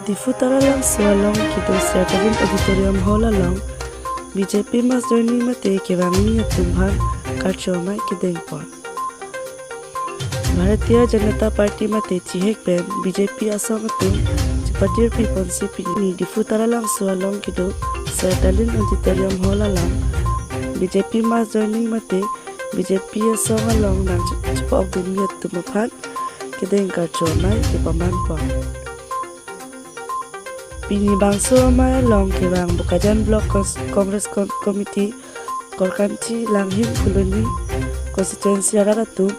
Diphu Taralangso along kido Sir Tallinn Auditorium Hall along BJP mass joining mate kebangni atum han karcho amai kedeng pon. Bharatiya Janata Party mate chihek pen BJP asong atum chipatir pi ponsi pini Diphu Taralangso along kido Sir Tallinn Auditorium Hall along BJP mass joining mate BJP asong along nang chipok dun atum aphan kedeng karcho amai kepaman pon. Pini bangso amai along kebang Bokajan Block Congress Committee Korkanti Langhin Phuloni Constituency Araratu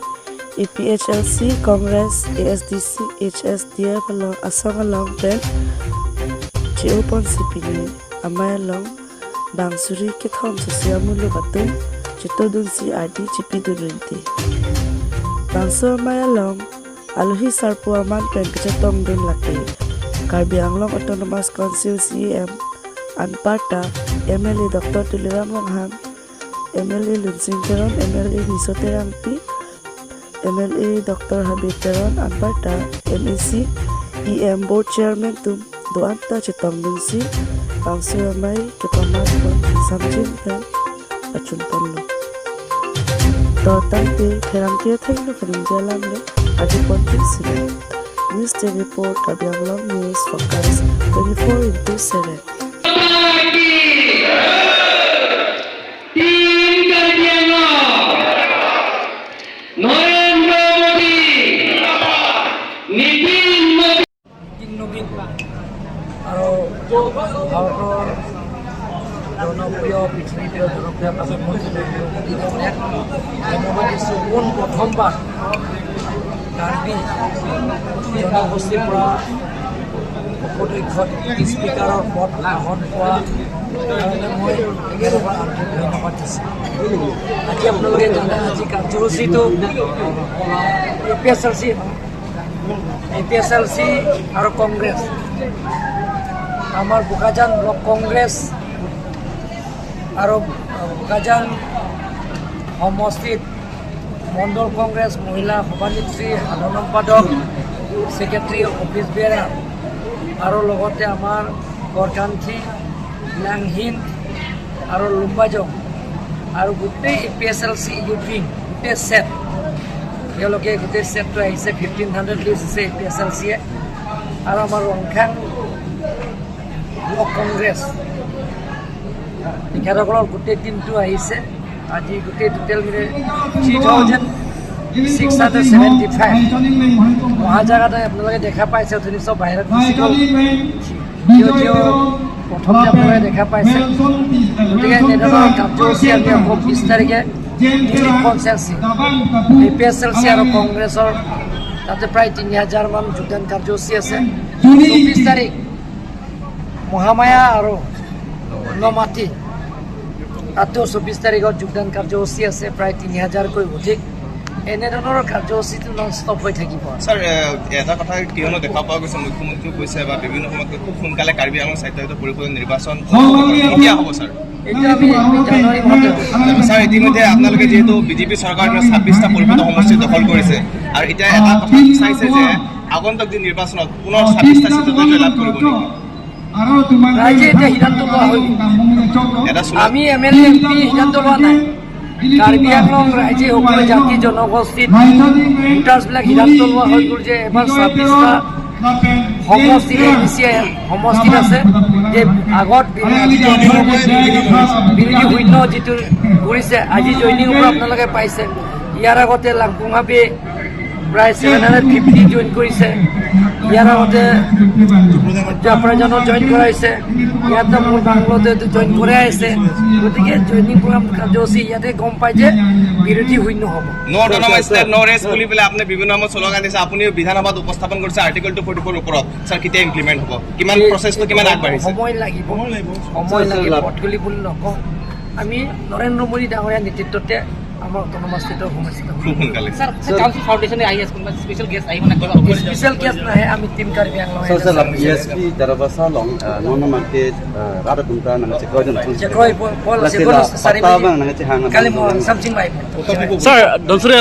APHLC Congress ASDC HSDF along asong along pen Cheopon Sipini amai along bangsuri kethom sosiamulu atum chitodun si RD chipidun rinti bangso amai along Alohi Sarpo aman pen kechatong dun lake Karbi Anglong Autonomous Council CM Anparta MLA Dr. Tuliram Ronghang, MLA Lunsing Teron, MLA Niso Terangpi, MLA Dr. Habib Teron Anparta, MEC EM Board Chairman tum Doanta Chitong Dun si Bangso amai kepaman pon samjin pen achun ponlo. To tangte pherangte thenglo khaning jalam le adi pontin sile. News Day Report, Karbi Anglong News Focus 24/7. Team Karbi Anglong, Narendra Modi, Nitin Modi. Nitin নবীন আৰু ভাৰতৰ জনপ্ৰিয়, পৃথিৱীৰ জনপ্ৰিয় প্ৰধানমন্ত্ৰী নৰেন্দ্ৰ মোদী ডাঙৰীয়াক ধন্যবাদ দিছোঁ। পোন প্ৰথমবাৰ কাৰ্বি জনগোষ্ঠীৰ পৰা উপাধ্যক্ষ, ডেপুটি স্পীকাৰৰ পদ গ্ৰহণ পোৱা কাৰণে মই তেখেতক আন্তৰিক ধন্যবাদ দিছোঁ। আজি আপোনালোকে জানে, আজি কাৰ্যসূচীটো APSLC, APSLC আৰু কংগ্ৰেছ, আমাৰ বোকাজান ব্লক কংগ্ৰেছ আৰু বোকাজান সমষ্টিত মণ্ডল কংগ্ৰেছ, মহিলা সভানেত্ৰী, সাধাৰণ সম্পাদক, ছেক্ৰেটাৰী, অফিচ বেয়াৰাৰ আৰু লগতে আমাৰ বৰকান্থি, লাংহিন আৰু লুম্বাজং আৰু গোটেই APSLC youth wing, গোটেই ছেট, তেওঁলোকে গোটেই ছেটটো আহিছে। 1500 লিষ্ট আছে APSLCয়ে। আৰু আমাৰ ৰংখাং ব্লক কংগ্ৰেছ, তেখেতসকলৰ গোটেই টীমটো আহিছে। আজি গোটেই টোটেল মিলি 3675 অহা জেগাতে আপোনালোকে দেখা পাইছে। অথনি চব বাহিৰত গুচি গ'ল, থিয় থিয় প্ৰথমতে আপোনালোকে দেখা পাইছে। গতিকে এনেধৰণৰ কাৰ্যসূচী আমি আকৌ 20 তাৰিখে ডিষ্ট্ৰিক্ট কনচেলচি APSLC আৰু কংগ্ৰেছৰ তাতে প্ৰায় 3000মান যোগদান কাৰ্যসূচী আছে। 24 তাৰিখ মহামায়া আৰু নমাটি, তাতেও 24 তাৰিখত যোগদান কাৰ্যসূচী আছে, প্ৰায় 3000কৈ অধিক। এনেধৰণৰ কাৰ্যসূচীটো নন ষ্টপ হৈ থাকিব। ছাৰ, এটা কথা কিয়নো দেখা পোৱা গৈছে, মুখ্যমন্ত্ৰীও কৈছে বা বিভিন্ন সময়ত খুব সোনকালে কাৰ্বি আংলং স্বায়ত্তশাসিত পৰিষদৰ নিৰ্বাচন কেতিয়া হ'ব ছাৰ? এইটো আমি জানুৱাৰী মাহতে হ'ব। ছাৰ, ইতিমধ্যে আপোনালোকে যিহেতু বিজেপি চৰকাৰৰ দিনত 26টা পৰিষদৰ সমষ্টি দখল কৰিছে আৰু এতিয়া এটা কথা চাইছে যে আগন্তুক যি নিৰ্বাচনত পুনৰ 26টা চিটতে জয়লাভ কৰিব নেকি? ৰাইজে এতিয়া সিদ্ধান্ত লোৱা হৈ গ'ল। এটা চুলা আমি MLA, MP সিদ্ধান্ত লোৱা নাই। কাৰ্বি আংলং ৰাইজে, সকলো জাতি জনগোষ্ঠীত ভোটাৰ্ছবিলাক সিদ্ধান্ত লোৱা হৈ গ'ল যে এবাৰ 26টা সমষ্টিত এ ডি চি সমষ্টিত আছে যে আগত বিৰোধী শূন্য যিটো কৰিছে, আজি জইনিং পৰা আপোনালোকে পাইছে। ইয়াৰ আগতে লাংপুংহাবি প্ৰায় 750 জইন কৰিছে। ইয়াৰ আগতে জাফৰাজনত জইন কৰাইছে। ইয়াতে মোৰ বাংলোতে জইন কৰাই আছে। গতিকে জইনিং প্ৰগ্ৰাম কাৰ্যসূচী ইয়াতে গম পাই যে বিৰোধী শূন্য হ'ব। No autonomous state, no rest বুলি পেলাই আপুনি বিভিন্ন সময়ত শ্লোগান দিছে। আপুনি বিধানসভাত উপস্থাপন কৰিছে আৰ্টিকল 244 ওপৰত। ছাৰ, কেতিয়া ইমপ্লিমেণ্ট হ'ব? কিমান প্ৰচেছটো কিমান আগবাঢ়িছে? সময় লাগিব, সময় লাগিব। পটকলি বুলি নকওঁ। আমি নৰেন্দ্ৰ মোদী ডাঙৰীয়াৰ নেতৃত্বতে আমাৰ অট'নমাছ ষ্টেটৰ সমস্যা হ'ব। খুব সোনকালে। স্যাৰ, কাউন্সিল ফাউণ্ডেশ্যনে আহি আছে, কোনোবা স্পেচিয়েল গেষ্ট আহিব নে কিবা হ'ব? স্পেচিয়েল গেষ্ট নাহে, আমি team Karbi Anglong. Sir, sir, ESP darabasa long nona mate rada tumta nang chekroi jon. চেক্ৰই পল চেক্ৰই চাৰি nang che hang. কালি মই চামচিং আহিব। Sir, Dhansiri